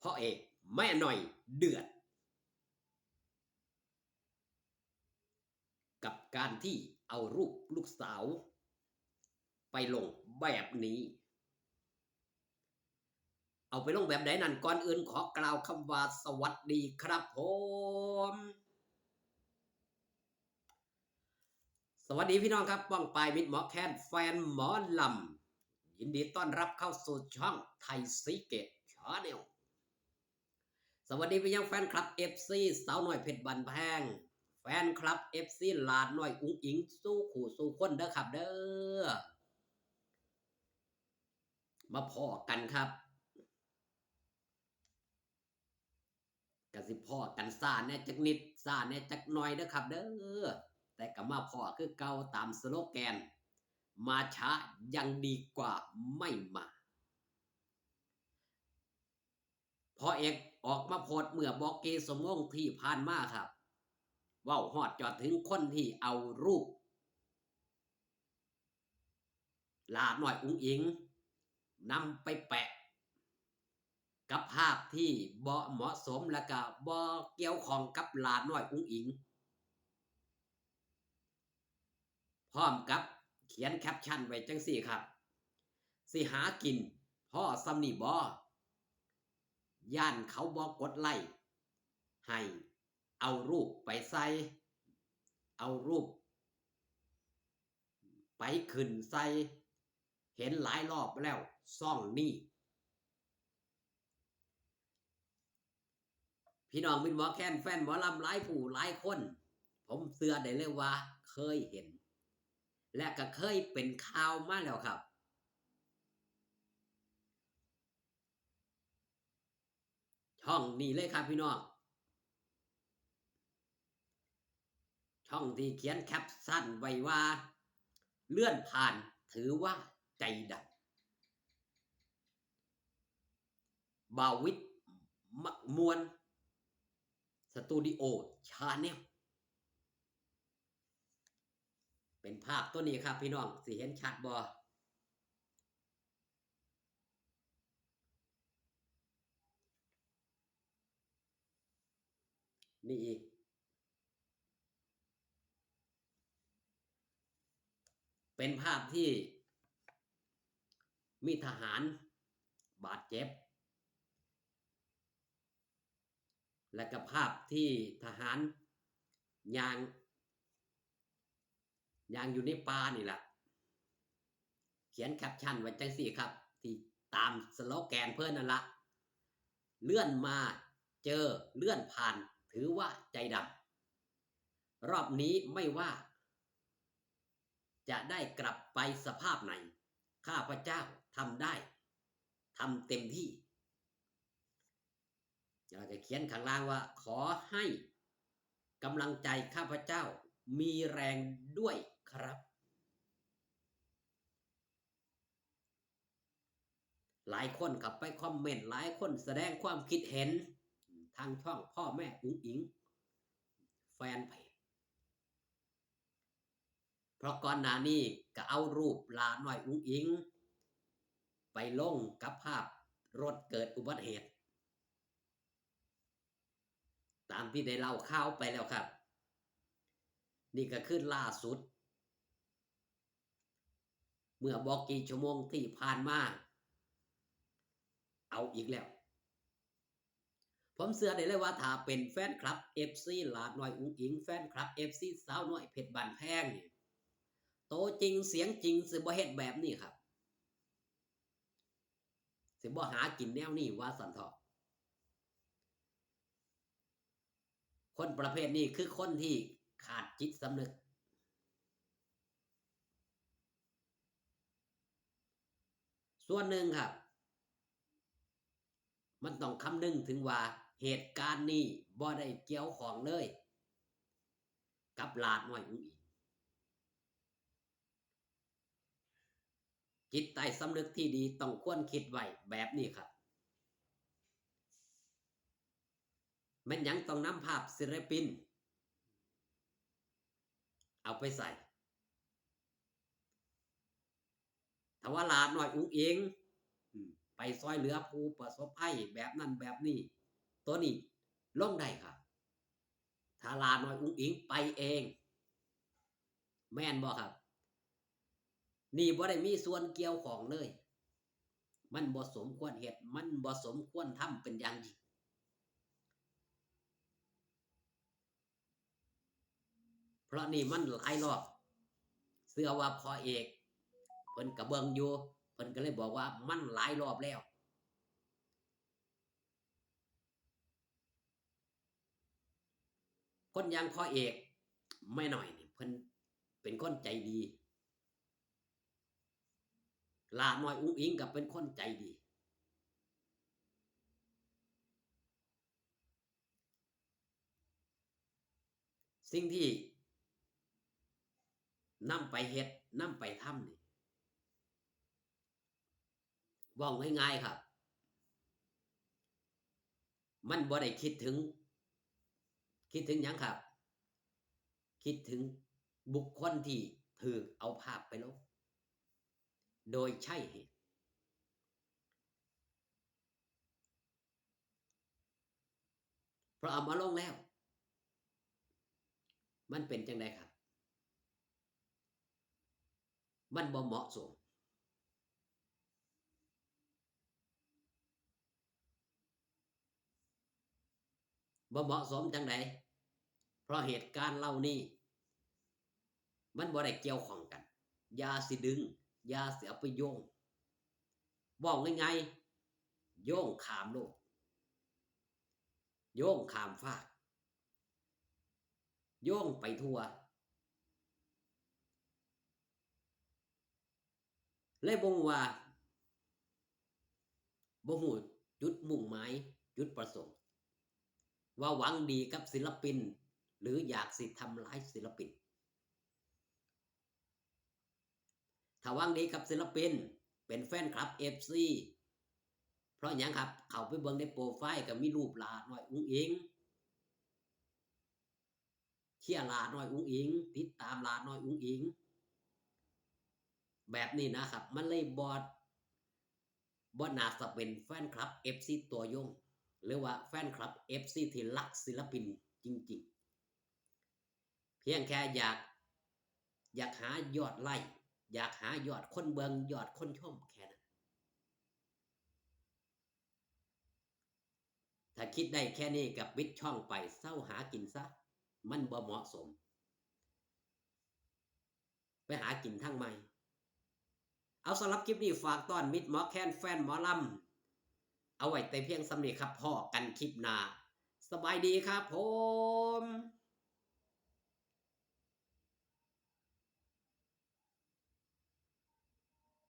ພໍ່ເອກແມ່ນ້ອຍເດືອດ ກັບການທີ່ເອົາຮູບລູກສາວໄປລົງແບບນີ້. ເອົາໄປລົງແບບໃດນັ້ນ, ກ່ອນອື່ນຂໍກ່າວຄຳວ່າສະຫວັດດີຄັບຜົມ. ສະຫວັດດີພີ່ນ້ອງຄັບ ປ້ອງປາຍ ມິດໝໍແຄນ ແຟນໝໍລຳ, ຍິນດີຕ້ອນຮັບເຂົ້າສູ່ຊ່ອງໄທສີເກດ Channel. ສະຫວັດດີໄປຍັງແຟນຄລັບເອັຟຊີສາວນ້ອຍເພັດບ້ານແພງ, ແຟນຄລັບເອັຟຊີຫຼານນ້ອຍອຸງອິງ ສູ່ຄູ່ສູ່ຄົນເດີຄັບເດີ. ມາພໍ້ກັນຄັບ, ກະຊິພໍ້ກັນຊ້າແດ່ຈັກນິດ ຊ້າແດ່ຈັກໜ້ອຍເດີຄັບເດີ, ແຕ່ກະມາພໍ້ຄືເກົ່າຕາມສະໂລແກນ ມາຊ້າຍັງດີກວ່າໄມ່ມາ. ພໍ່ເອກອອກມາໂພສເມື່ອບໍ່ກີ່ຊົ່ວໂມງທີ່ຜ່ານມາຄັບ, ເວົ້າຮອດຈອດເຖິງຄົນທີ່ເອົາຮູບຫຼ້ານ້ອຍອຸງອິງ ນຳໄປແປະກັບພາບທີ່ບໍ່ເໝາະສົມ ແລະກະບໍ່ກ່ຽວຂ້ອງກັບຫຼ້ານ້ອຍອຸງອິງ. ພ້ອມກັບຂຽນແຄບຊັນໄວ້ຈັ່ງຊີ້ຄັບ, ຊິຫາກິນພໍສ່ຳນີ້ບໍ່? ຢ້ານເຂົາບໍ່ກົດໄລ້ໃຫ້ ເອົາຮູບໄປໃສ່ ເອົາຮູບໄປຂຶ້ນໃສ່, ເຫັນຫຼາຍລອບແລ້ວຊ່ອງນີ້. ພີ່ນ້ອງມິດໝໍແຄນ ແຟນໝໍລຳຫຼາຍຜູ້ຫຼາຍຄົນ, ຜົມເຊື່ອໄດ້ເລີຍວ່າເຄີຍເຫັນ ແລະກະເຄີຍເປັນຂ່າວມາແລ້ວຄັບ. ຊ່ອງນີ້ເລີຍຄັບພີ່ນ້ອງ, ຊ່ອງທີ່ຂຽນແຄບຊັນໄວ້ວ່າ ເລື່ອນຜ່ານຖືວ່າໃຈດຳ. ບ່າວວິດ ມັກມ່ວນ ສະຕູດິໂອ Channel. ເປັນພາບຕົວນີ້ຄັບພີ່ນ້ອງ, ຊິເຫັນຊັດບໍ່? ນີ້ອີກ ເປັນພາບທີ່ມີທະຫານບາດເຈັບ ແລະກະພາບທີ່ທະຫານຍ່າງ ຍ່າງຢູ່ໃນປ່ານີ້ລະ, ຂຽນແຄບຊັນໄວ້ຈັ່ງຊີ້ຄັບ ທີ່ຕາມສະໂລແກນເພິ່ນນັ້ນລະ, ເລື່ອນມາເຈີເລື່ອນຜ່ານຖືວ່າໃຈດຳ, ຮອບນີ້ໄມ່ວ່າຈະໄດ້ກັບໄປສະພາບໃນ, ຂ້າພະເຈົ້າທຳໄດ້, ທຳເຕັມທີ່. ແລ້ວກໍຂຽນຂ້າງລ່າງວ່າ ຂໍໃຫ້ກຳລັງໃຈຂ້າພະເຈົ້າມີແຮງດ້ວຍຄັບ. ຫຼາຍຄົນເຂົ້າໄປຄອມເມັນ, ຫຼາຍຄົນສະແດງຄວາມຄິດເຫັນທາງຊ່ອງພໍ່ແມ່ອຸງອິງ ແຟນເພຈ. ເພາະກ່ອນໜ້ານີ້ກໍເອົາຮູບຫຼ້ານ້ອຍອຸງອິງໄປລົງກັບພາບລົດເກີດອຸບັດເຫດ ຕາມທີ່ໄດ້ເລົ່າຂ່າວໄປແລ້ວຄັບ. ນີ້ກໍຄືລ່າສຸດ ເມື່ອບໍ່ກີ່ຊົ່ວໂມງທີ່ຜ່ານມາ ເອົາອີກແລ້ວ. ຜົມເຊື່ອໄດ້ເລີຍວ່າ ຖ້າເປັນແຟນຄລັບເອັຟຊີຫຼ້ານ້ອຍອຸງອິງ, ແຟນຄລັບເອັຟຊີສາວນ້ອຍເພັດບ້ານແພງນີ້ ໂຕຈິງສຽງຈິງຊິບໍ່ເຮັດແບບນີ້ຄັບ, ຊິບໍ່ຫາກິນແນວນີ້ວ່າຊັ້ນເຖາະ. ຄົນປະເພດນີ້ຄືຄົນທີ່ຂາດຈິດສຳນຶກ. ສ່ວນໜຶ່ງຄັບ ມັນຕ້ອງຄຳນຶງເຖິງວ່າ ເຫດການນີ້ບໍ່ໄດ້ກ່ຽວຂ້ອງເລີຍກັບຫຼ້ານ້ອຍອຸງອິງ. ຈິດໃຕ້ສຳນຶກທີ່ດີຕ້ອງຄວນຄິດໄວ້ແບບນີ້ຄັບ. ແມ່ນຫຍັງຕ້ອງນຳພາບສິລະປິນເອົາໄປໃສ່? ຖ້າວ່າຫຼ້ານ້ອຍອຸງອິງ ອາ ໄປ ໄປຊ່ອຍເຫຼືອຜູ້ປະສົບໄພແບບນັ້ນແບບນີ້ ໂຕນີ້ລົງໄດ້ຄັບ ຖ້າຫຼ້ານ້ອຍອຸ້ງອິງໄປເອງ ແມ່ນບໍ່ຄັບ? ນີ້ບໍ່ໄດ້ມີສ່ວນກ່ຽວຂ້ອງເລີຍ ມັນບໍ່ສົມຄວນເຮັດ ມັນບໍ່ສົມຄວນທຳເປັນຢ່າງຍິ່ງ ເພາະນີ້ມັນຫຼາຍລອບ ເຊື່ອວ່າພໍ່ເອກເພິ່ນກະເບິ່ງຢູ່ ເພິ່ນກະເລີຍບອກວ່າມັນຫຼາຍລອບແລ້ວ. ຄົນຢ່າງພໍ່ເອກ ແມ່ນ້ອຍນີ້ ເພິ່ນເປັນຄົນໃຈດີ ຫຼ້ານ້ອຍອຸ້ງອິງກະເປັນຄົນໃຈດີ. ສິ່ງທີ່ນຳໄປເຮັດ ນຳໄປທຳນີ້ ເວົ້າງ່າຍໆ ຄັບ ມັນບໍ່ໄດ້ຄິດເຖິງ ຄິດເຖິງຫຍັງຄັບ? ຄິດເຖິງບຸກຄົນທີ່ຖືກເອົາພາບໄປລົງໂດຍໃຊ້ເຫດ. ເພາະເອົາມາລົງແລ້ວ ມັນເປັນຈັ່ງໃດຄັບ? ມັນບໍ່ເໝາະສົມ. ບໍ່ເໝາະສົມຈັ່ງໃດ? ເພາະເຫດການເຫຼົ່ານີ້ ມັນບໍ່ໄດ້ກ່ຽວຂ້ອງກັນ. ຢ່າຊິດຶງ, ຢ່າຊິເອົາໄປໂຍງ. ເວົ້າງ່າຍໆ, ໂຍງຂ້າມໂລກ, ໂຍງຂ້າມຟາກ, ໂຍງໄປທົ່ວ. ແລະ ບໍ່ຮູ້ວ່າ ບໍ່ຮູ້ຈຸດມຸ່ງໝາຍ ຈຸດປະສົງ ວ່າຫວັງດີກັບສິລະປິນ ຫຼື ຢາກຊິທຳລາຍສິລະປິນ. ຖ້າຫວັງດີກັບສິລະປິນ ເປັນແຟນຄລັບ ເອັຟຊີ ເພາະຫຍັງຄັບ? ເຂົ້າໄປເບິ່ງໃນໂປຣໄຟລ໌ ກະມີຮູບຫຼ້ານ້ອຍອຸ້ງອິງ. ເຊຍຫຼ້ານ້ອຍອຸ້ງອິງ, ຕິດຕາມຫຼ້ານ້ອຍອຸ້ງອິງ ແບບນີ້ນະຄັບ ມັນເລີຍບໍ່ ບໍ່ໜ້າຈະເປັນແຟນຄລັບ ເອັຟຊີ ຕົວຢົງ ຫຼືວ່າແຟນຄລັບ ເອັຟຊີ ທີ່ຮັກສິລະປິນຈິງໆ ພຽງແຄ່ຢາກ ຢາກຫາຍອດໄລ້ ຢາກຫາຍອດຄົນເບິ່ງ ຍອດຄົນຊົມແຄ່ນັ້ນ. ຖ້າຄິດໄດ້ແຄ່ນີ້ກະປິດຊ່ອງໄປ ເຊົາຫາກິນຊະ ມັນບໍ່ເໝາະສົມ ໄປຫາກິນທາງໃໝ່. ເອົາ ສຳລັບຄລິບນີ້ຝາກຕ້ອນມິດໝໍແຄນແຟນໝໍລຳ ເອົາໄວ້ແຕ່ພຽງສ່ຳນີ້ຄັບ ພໍ້ກັນຄລິບໜ້າ ສະບາຍດີຄັບຜົມ.